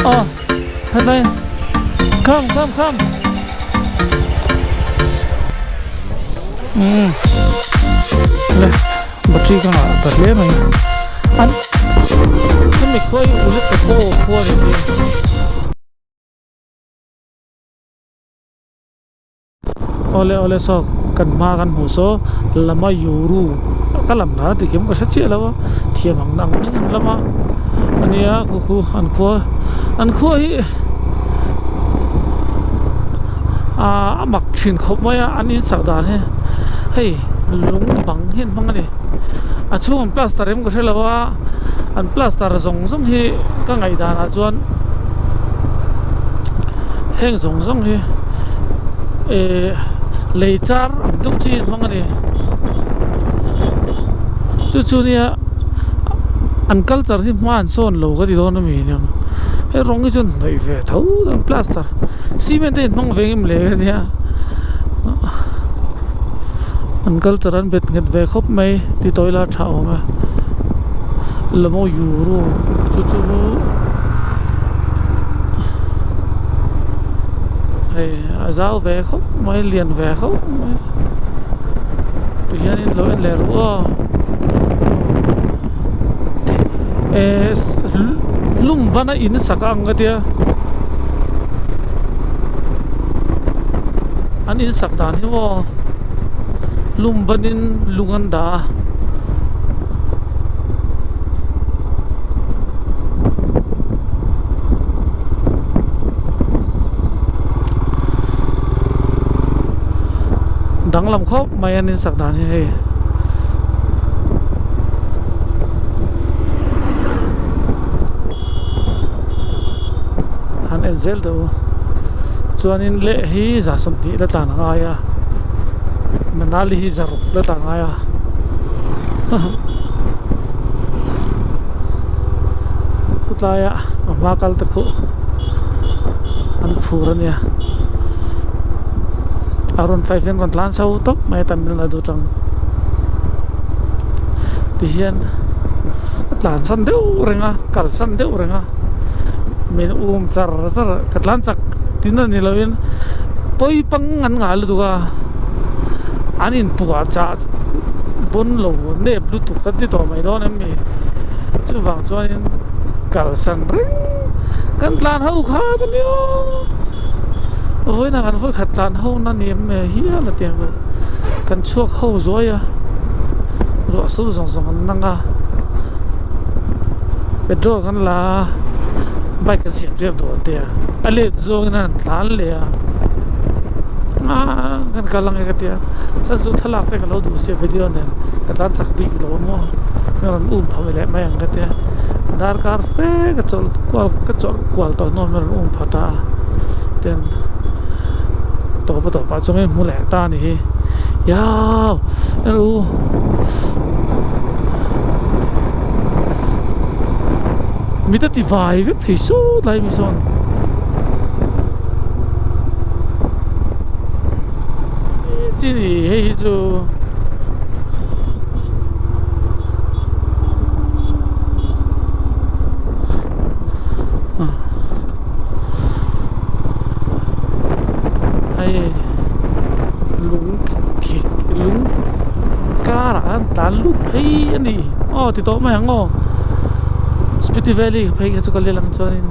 Aw hetlai come come come umm le battery ka ngah ta hle mai an hemi khua hi Uletapo khua ni hi. Awle awle saw kan hma kan hmuh saw lama yuru ka lam dan a ti kim ka hre chiah lo a thiam ang ang in an lam a ania khu khu an khua an khua hi ahh a mak thin khawp mai a an insak dan hi hei lung bang hi an hmang a ni a chhung an plaster em ka hre lo a an plaster zawng zawng hi ka ngaihdan ah chuan heng zawng zawng hi eh lei char ang deuh chi an hmang a ni chu chu nia an culture hi hma an sawn lo ka ti dawn a mi nia he rawng hi chu an hnawih ve tho an plaster cement te in hmang ve ngem le ka tia an culture an bet nghet ve khawp mai ti tawh ila a tha awm e lamo euro chu chu. Hei a zau ve khawp mai lian ve khawp mai tihianin lo en leh ru aw eh lum bana in sak ang ka tia an in sak dan hi maw lum banin lung an dah a. Danglam khawp mai an insak dan hi hei han en zel teh u chuanin leh hi za sawmhnih la tlan a ngai a Manali hi za ruk la tlan a ngai a. Khawtlaia a hma kal te khuh an phur a nia a rawn five hian rawn tlan chho tawp mai a Tamil Nadu atang tihian a tlan san deuh reng a kal san deuh reng a min um char char ka tlan chak tin a ni lovin pawi pang an ngah lutuk a an inpuah chah pawn lo nep lutuk a ti tawh mai dawn em ni chuvang chuanin kalsan reng kan tlan ho kha ta nia vawiinah kan vawikhat tlan ho na ni em mai hial a tiang chu kan chhuak ho zuai a ruah sur zawng zawng an nang a petrol kan la a bike kan siam tir duh ang tia a let zawngin an tlan leh a ah kan kal ang e ka tia chhan chu thlalak te ka lo duh sia video nen ka tlan chak bik lo a maw ka rawn um pha ve leh mai ang ka tia darkar fe ka chawlh kual ka chawlh kual tawh hnuah min rawn um pha ta a ten tawp a tawp ah chuan hei hmu leh ta a ni hi iau hello mit a ti vai vek thei sawt lai mi sawn. Chi ni hei hi chu hei lung thik lung karah khan tlan lut phei a ni aw ti tawh mai ang aw Spiti Valley phei kha chu ka lel ang chuanin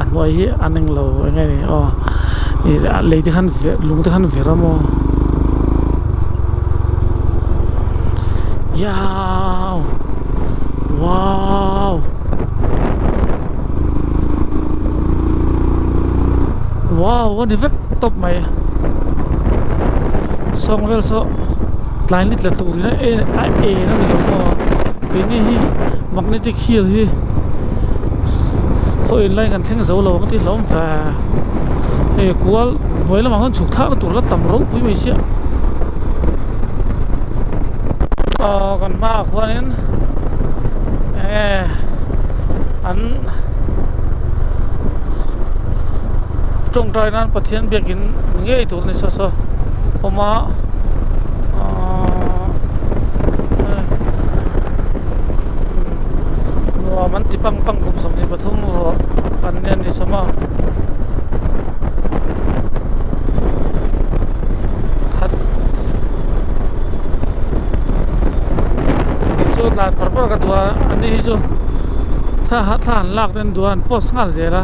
a hnuai hi an englo eng nge ni aw ih lei te khan lung te khan ver a maw yaw wow wow a ni vek tawp mai sawng vel saw tlai ni tla turin a en a en a ni lo maw keini hi magnetic hill hi khaw in lai kan thleng zo lo ang tih hlauhawm ve hei kual hnuai lamah khan chhuk thlak na tur la tam ropui mai sia aw kan hmaah khuanin enge an tawngtai nan Pathian biakin ngei tur a ni saw saw awm a ahh nuam an ti pang pang kum 23 ruah an. tlan par par ka duh a ani hi chu thla thla an lak te an duh a an post nghal zel a.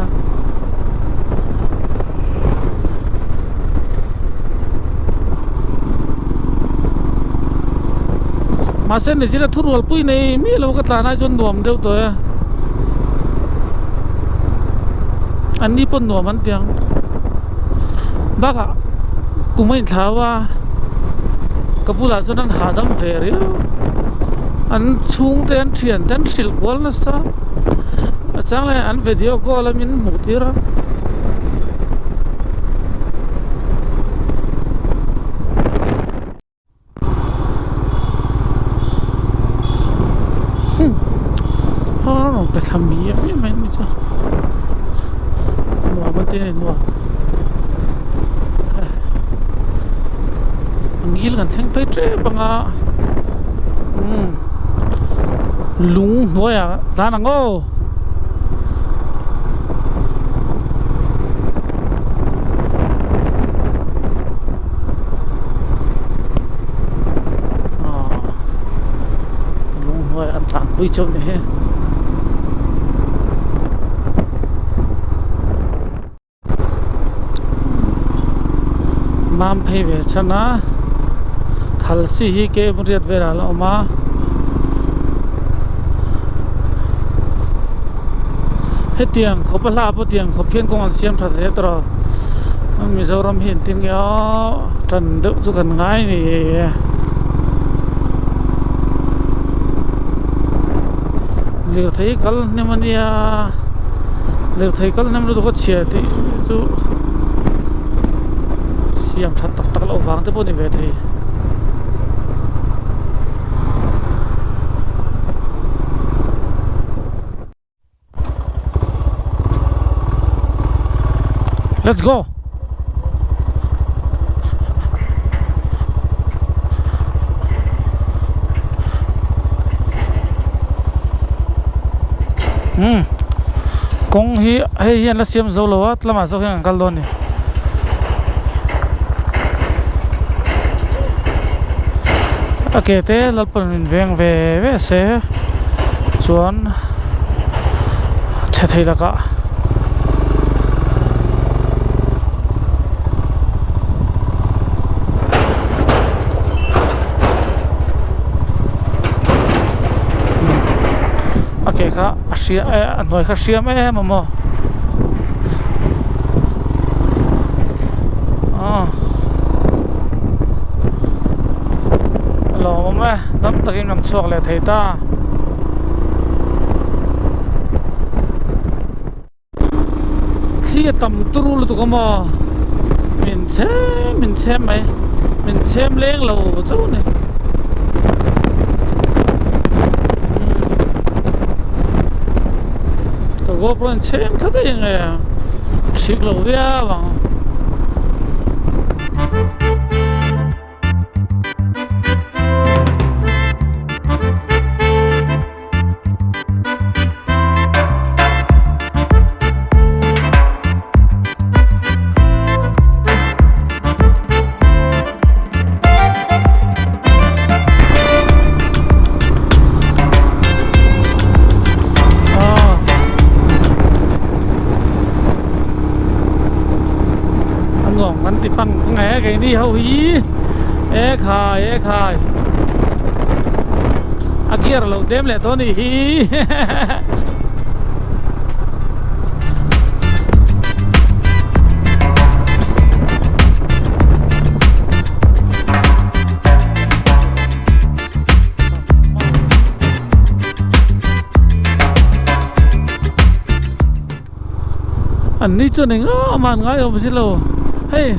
Mahse nichina thu rualpui nei miah lo ka tlan ai chuan nuam deuh tawh e an ni pawh nuam an ti ang bakah kum a inthlau a ka bulah chuan an hahdam ve riau an chhungte an thiante an hrilh kual nasa a chang leh an video call a min hmuh tir a. Rawn pe thla miam miam mai ni chu nuam an ti a ni nuam a ngil kan thleng phei tep ang a umm lung hnuaiah tlan ang aw. Lung hnuai an tlan pui chauh ni hi. Mam phei ve chhan a khalsi hi cave riat velah a la awm a. Hetiang khawp a hla pawh tiang khawp hian kawng an siam tha hle tawh a Mizoram hi engtin nge aw tan deuh chu kan ngai ni. Lirthei kal hnem a nia lirthei kal hnem lutuk a chhia tih chu siam that tak tak loh vang te pawh a ni ve thei. Let's go. Hmm. Kawng hi hei hian la siam zo lo a tlama zawk hian kan kal dawn a ni. A ke te Lalpan min veng ve ve se chuan chhe thei lakah a ke kha a hria a hnuai kha a hriam em a maw. A lawmawm e dam takin kan chhuak leh thei ta. Thli a tam turu lutuk a maw min chhem min chhem mai min chhem leng lo chauh a ni. Ka GoPro in chhem thla daih ang e hrik lo viau ang. A nuam kan ti pang nge keini ho hi e khai e khai a gear lo tlem leh tawh a nih hi. An ni chuan eng a man ngai awm si lo hei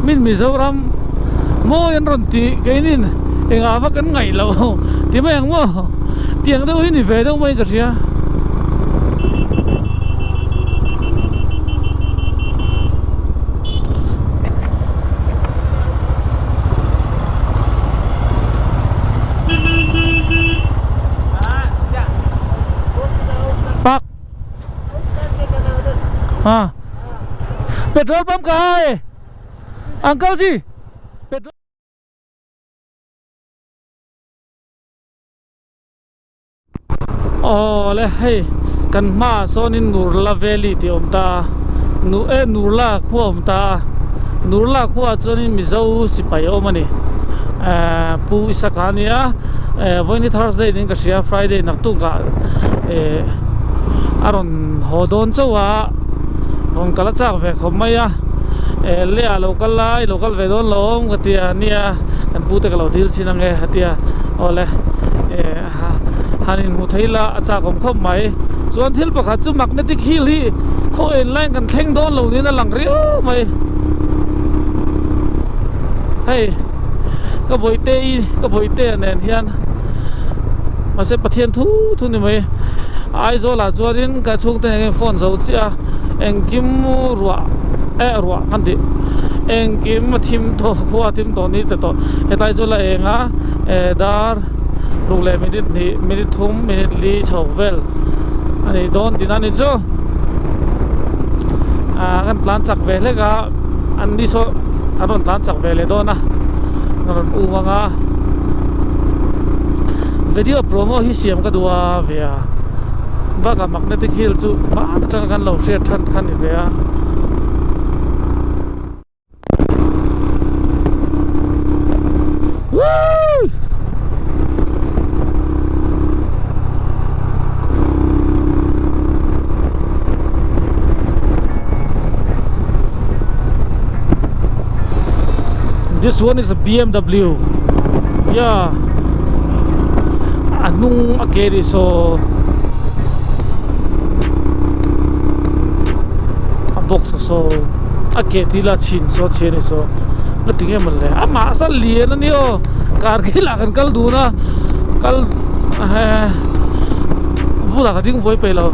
min Mizoram mawi an rawn tih keinin engah vak an ngaih loh ti mai ang maw tiang deuh hi ni ve deuh mai ka hria. Pak ha petrol pump कहाँ है uncle जी petrol. Awle hei kan hmaah sawnin Nurla Valley tih a awm ta a, nu e Nurla khua a awm ta a, Nurla khuaah chuanin Mizo sipai a awm a ni. Ehh Pu Isaka a nia, ehh vawiin hi Thursday niin ka hria Friday naktukah ehh a rawn haw dawn chauh a, rawn kal a chak ve khawp mai a, ehh lehah lo kal lai lo kal ve dawn lo awm ka ti a nia kan pute ka lo dil chin ange a ti a, awle ehh han inhmu thei la a chak awm khawp mai. Chuan thil pakhat chu magnetic hill hi khaw en laiin kan thleng dawn lo niin a lang riau mai. Hei ka bawihte i ka bawihte a nen hian mahse Pathian thu thu ni mai. Aizawl ah chuanin ka chhungte nen hian phone zo chiah a engkim ruah eh ruah kan tih engkim a thim tawh khua a thim tawh ni te tawh hetlai chu la eng a eh dar ruk leh minute hnih minute thum minute li chho vel a nih dawn tihna a ni chu ah kan tlan chak ve hlek a an ni saw an rawn tlan chak ve leh dawn a an rawn um ang a video promo hi siam ka duh a ve a bakah magnetic hill chu hman atanga kan lo hriat than kha a ni ve a. This one is a BMW yeah a hnung a ke ri saw a box a saw a ke thil a chhin saw chhi a ni saw ka ti nge maw le amah sa lian a nia aw car khilah kan kal dun a kal eh bulah ka ding buai peih lo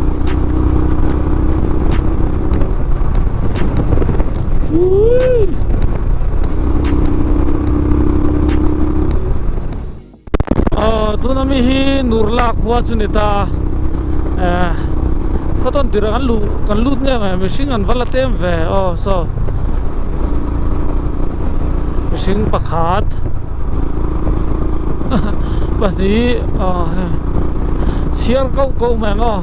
uii. Aw tuna mi hi Nurla khua chu ni ta eh khaw tawn tirah kan luh kan lut nge mai mihring an va la tlem ve aw saw mihring pakhat pahnih aw hei chhiar koh koh mai ang aw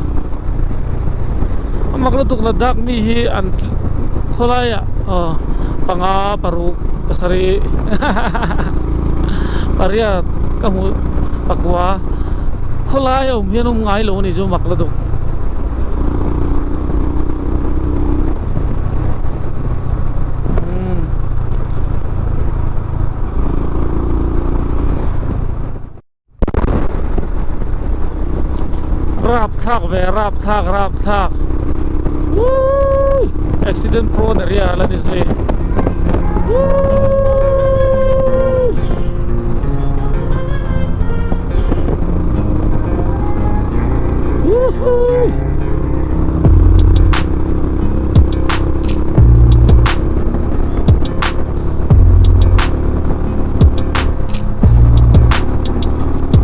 a mak lutuk Ladakh mi hi an khawlaiah aw panga paruk pasarih pariat ka hmuh pakua khawlai a awm hian awm ngai lo a ni chu mak lutuk. Rap thlak ve rap thlak rap thlak wuii accident prone area la ni zui wuii wuhuu.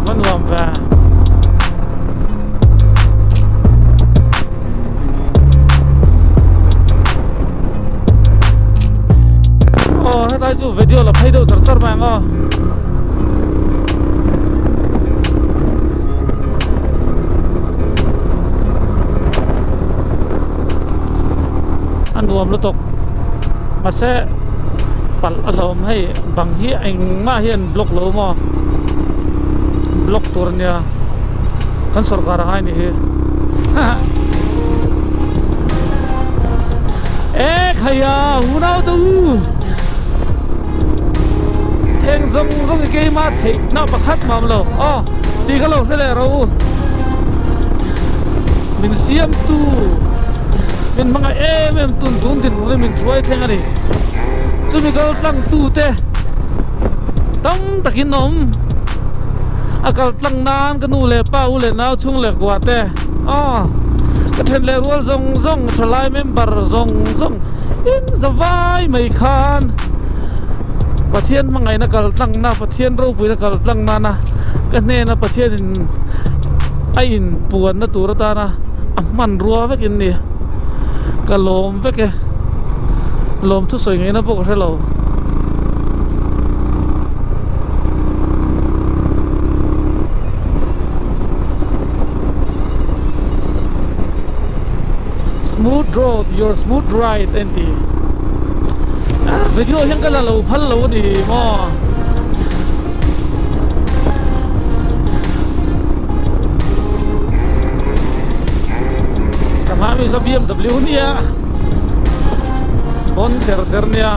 Va nuam ve. Aw hetlai chu video la phei deuh char char mai ang aw. A nuam lutuk mahse palh a hlawm hei bang hi engmah hian block lo maw block tur a nia kan sawrkar a ngai nih hi e khaia hunau te u heng zawng zawng hi keimah theih na pakhat mam lo aw tih ka lo hre leh ro u. Min siamtu min hmangaih em em tun tun dinhmun hi min hruai thleng a ni. Chumi kal tlang tute tam takin awm a kal tlang nan ka nu leh pa u leh nau chhung leh kua te aw ka then leh rual zawng zawng thalai member zawng zawng in za vai mai khan Pathian hmangaihna kal tlang na Pathian ropuina kal tlang nana ka hnena Pathianin a inpuanna tur atana a hmanrua vek in ni ka lawm vek e lawm thusawi ngaihna pawh ka hre lo. Road your smooth ride a inti. Video hian ka la lo phal lo a ni maw. Ka hma mi saw BMW nia bon cher cher nia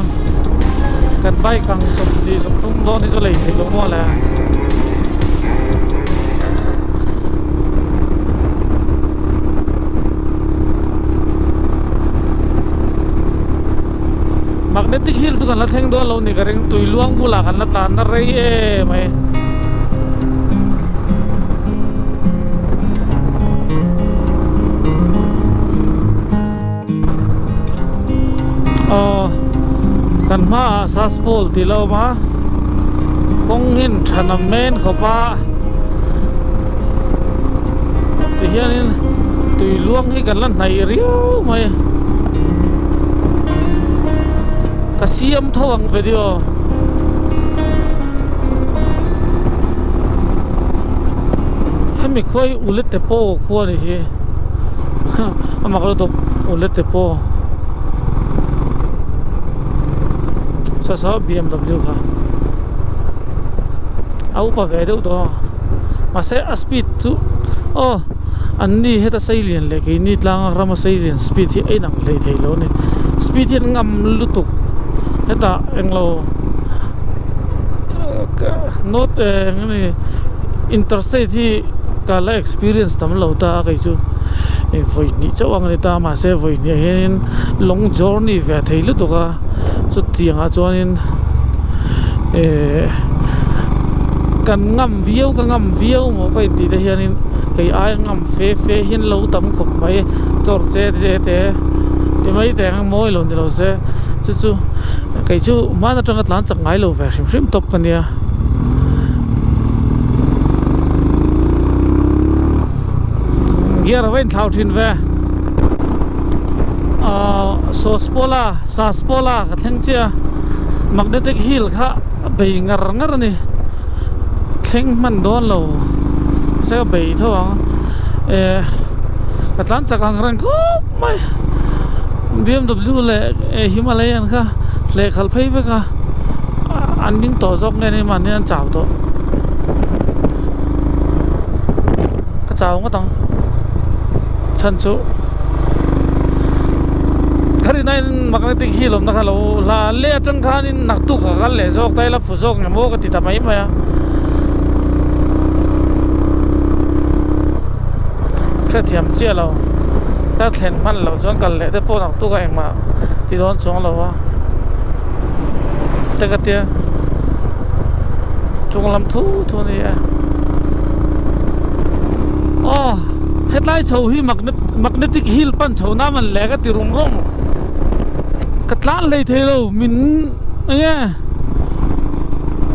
kan bike ang 20 30 dawn hi chu lei theih loh maw le. Magnetic hill chu kan la thleng dawn lo ni ka ring tui luang bulah kan la tlan na rei em mai. Aw kan hmaah Saspawl tih la awm a kawng hi an tha nam men khawp a tihianin tui luang hi kan la hnaih riau mai ka siam tho ang video. Hemi khua hi Uletepo khua ni hi a mak lutuk Uletepo saw saw BMW kha a upa ve deuh tawh a mahse a speed chu aw an ni heta sei lian leh keini tlanga rama sei lian speed hi a inang hlei thei lo a ni speed hi an ngam lutuk hetah englo. North eng nge interstate hi ka la experience tam lo ta a kei chu vawi hnih chauh ang a ni ta mahse vawi hnih ah hianin long journey ve thei lutuk a chutiang ah chuanin ehh kan ngam viau ka ngam viau maw ka intih te hianin kei aia ngam fe fe hian lo tam khawp mai chawr che te te ti mai teh ang mawi lo ni lo se chu chu. Kei chu hman atanga tlan chak ngai lo ve hrim hrim tawp ka nia. Gear a va inthlau thin ve. Ahh Sawspawla Saspawla ka thleng chiah a, Magnetic Hill kha a bei ngar ngar a ni. Thleng hman dawn lo se ka bei tho ang. Eh ka tlan chak ang reng khawp mai. Bmw leh Himalayan kha hleh khalh phei vek a an ding tawh zawk nge ni mahni an chau tawh ka chau ngawt ang chhan chu ka rin aiin magnetic hill awmna kha lo la leh atang khanin naktuk ka kal leh zawk ta ila fu zawk nge maw ka ti ta mai mai a hrethiam chiah lo ka thlen hman loh chuan kal leh te pawh naktuk a engmah ti dawn chuang lo a te ka tia chung lam thu thu a ni e aw hetlai chho hi magnetic hill pan chho na man le ka ti rum rum ka tlan hlei thei lo min eng nge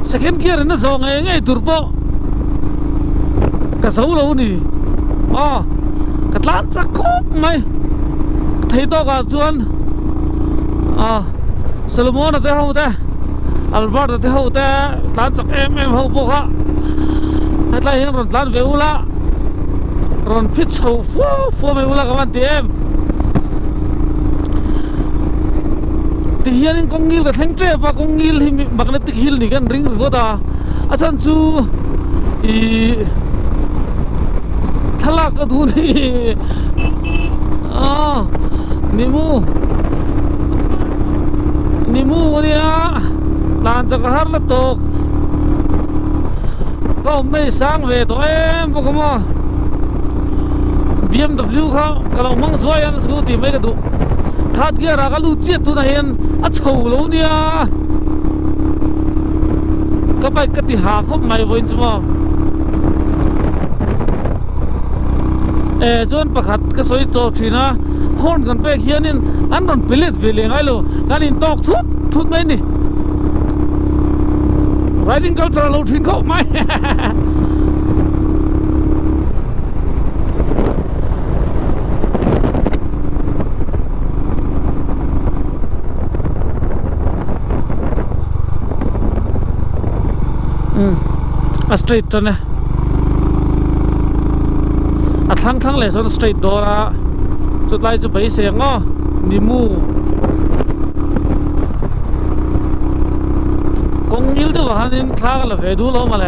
second gear in a zawh ngei ngei tur pawh ka zo lo a ni aw ka tlan chak khawp mai ka thei tawk ah chuan ah Solomon a te ho te Albert a te ho te tlan chak em em ho pawh kha hetlai hian rawn tlan ve ula rawn phit chho fua fua mai ula ka van ti em tihianin kawng ngil ka thleng tep a kawng ngil hi magnetic hill ni kan ring ringawt a a chhan chu ihh thlalak ka duh ni aw nimu nimu ania tlan chak a har la tawk ka awm mai sang ve tawh em bawk a maw B_M_W kha ka lo hmang zuai ang chu tih mai ka duh third gear ah ka lut chiah tunah hian a chho lo nia ka bike ka ti ha khawp mai vawiin chu maw eh chuan pakhat ka sawi tawh thin a horn kan pek hianin an rawn pe let ve leh ngai lo kan intawk thut thut mai a ni riding culture a lo thin khawp mai. A straight tan e a thlang thlang leh chuan straight dawn a. Chutlai chu beisei ang aw Nimu kawng ngil deuh ah hianin thla ka la ve duh lo mawle.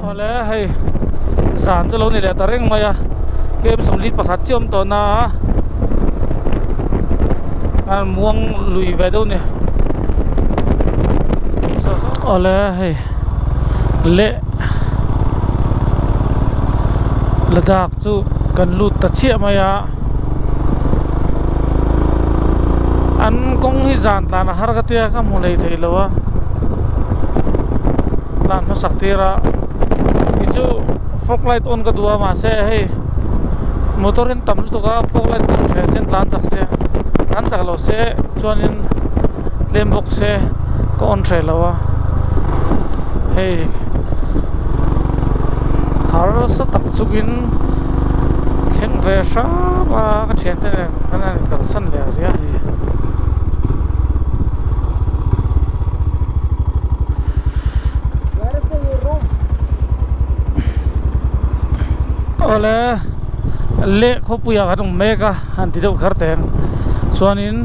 Awle hei zan chu lo ni leh ta reng mai a kem sawmli pakhat chiah awm tawh na a muang lui ve deuh a ni awle hei leh Ladakh chu kan lut ta chiah mai a an kawng hi zan tlan a har ka tia ka hmu hlei thei lo a tlan hmasak tir a kei chu fog light on ka duh a mahse hei motor hi an tam lutuk a fog light on hreh se tlan chak se tlan chak lo se chuanin tlem bawk se ka on hreh lo a hei harsa tak chungin thleng ve hram a ka thiante nen kan han kalsan leh rih a ni. Awle leh khawpuiah kan awm mek a han ti deuh kher teng chuanin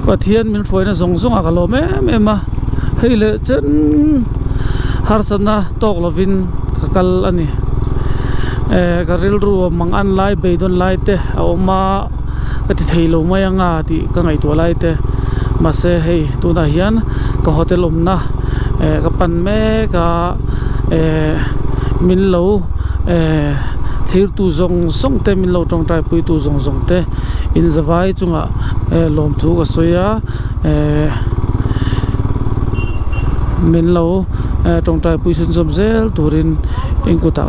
Pathian min hruaina zawng zawng ah ka lawm em em a hei leh chen harsatna tawk lovin ka kal a ni eh ka rilru a mang an lai beidawn lai te a awm a. Ka ti thei lo mai anga tih ka ngaihtuah lai te mahse hei tunah hian ka hotel awmna eh ka pan mek a eh min lo eh thirtu zawng zawng te min lo tawngtai pui tu zawng zawng te in zavai chungah eh lawmthu ka sawi a eh min lo eh tawngtai pui chhunzawm zel turin in kutah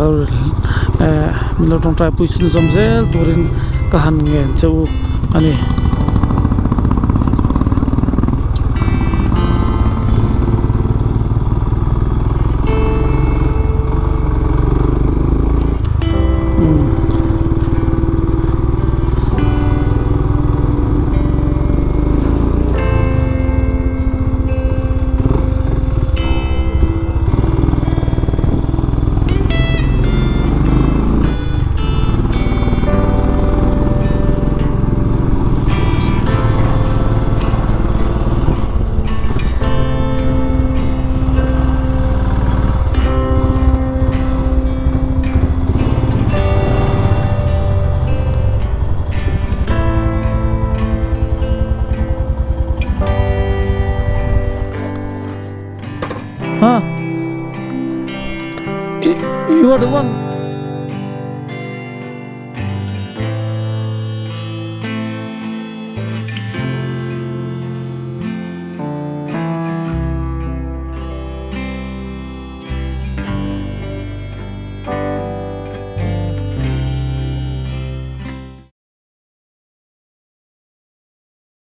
eh min lo tawngtai pui chhunzawm zel turin. Ka han ngen che u a ni. Huh? You are the one.